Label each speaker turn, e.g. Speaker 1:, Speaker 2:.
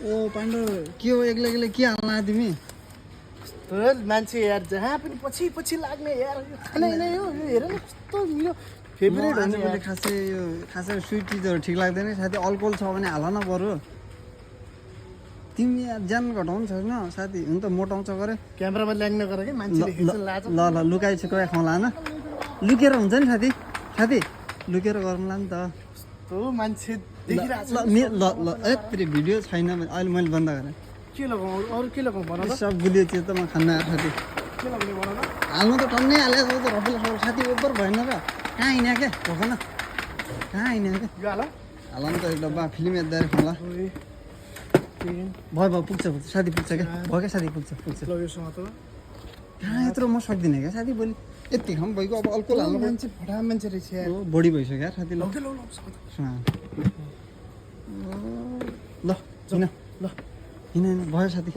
Speaker 1: ओ पाण्डु के हो एक्लै एक्लै के हाल्ला तिमी
Speaker 2: मान्छे यार जहाँ पनि पछि पछि लाग्ने यार खाना होइन यो हेर न कस्तो मेरो फेभरेट हो नि
Speaker 1: आजभोलि खासै स्विट चिजहरू ठिक लाग्दैन साथी अल्कोहल छ भने हाल न बरु तिमी यार ज्यान घटाउनु छैन साथी हुन त मोटाउँछ गरे
Speaker 2: क्यामेरामा ल्याङ्ने गर कि मान्छेले खिच्न लाज
Speaker 1: ल ल लुकाइ छिटो खाउँला न लुकेर हुन्छ नि साथी साथी लुकेर गरौँला नि त
Speaker 2: कस्तो मान्छे देखिरहेको
Speaker 1: ल ल यत्रो भिडियो छैन भने अहिले मैले बन्द गरेँ
Speaker 2: के लगाउँ अरू के लगाउँ भन त
Speaker 1: सब गुलियो चिज त म खान्न साथी
Speaker 2: के लगाउने भन त
Speaker 1: हाल्नु त टन्नै हालेको छ त रफेला सबै साथी ओभर भएन र कहाँ हिँड्या क्या भएन कहाँ हिँड्या क्या
Speaker 2: यो हाल
Speaker 1: हाल नि त एक डब्बा फिल्म हेर्दा खाउँला भयो पुग्छ साथी पुग्छ क्या भयो क्या साथी पुग्छ
Speaker 2: ल योसँग त
Speaker 1: कहाँ यत्रो म सक्दिनँ क्या साथी भोलि यति खाम भइगयो अब अल्कोहल हाल्नु
Speaker 2: मान्छे फटा मान्छे रहेछ यार
Speaker 1: बढी भइसक्यो यार साथी ल ल हिँड ल हिँड भयो साथी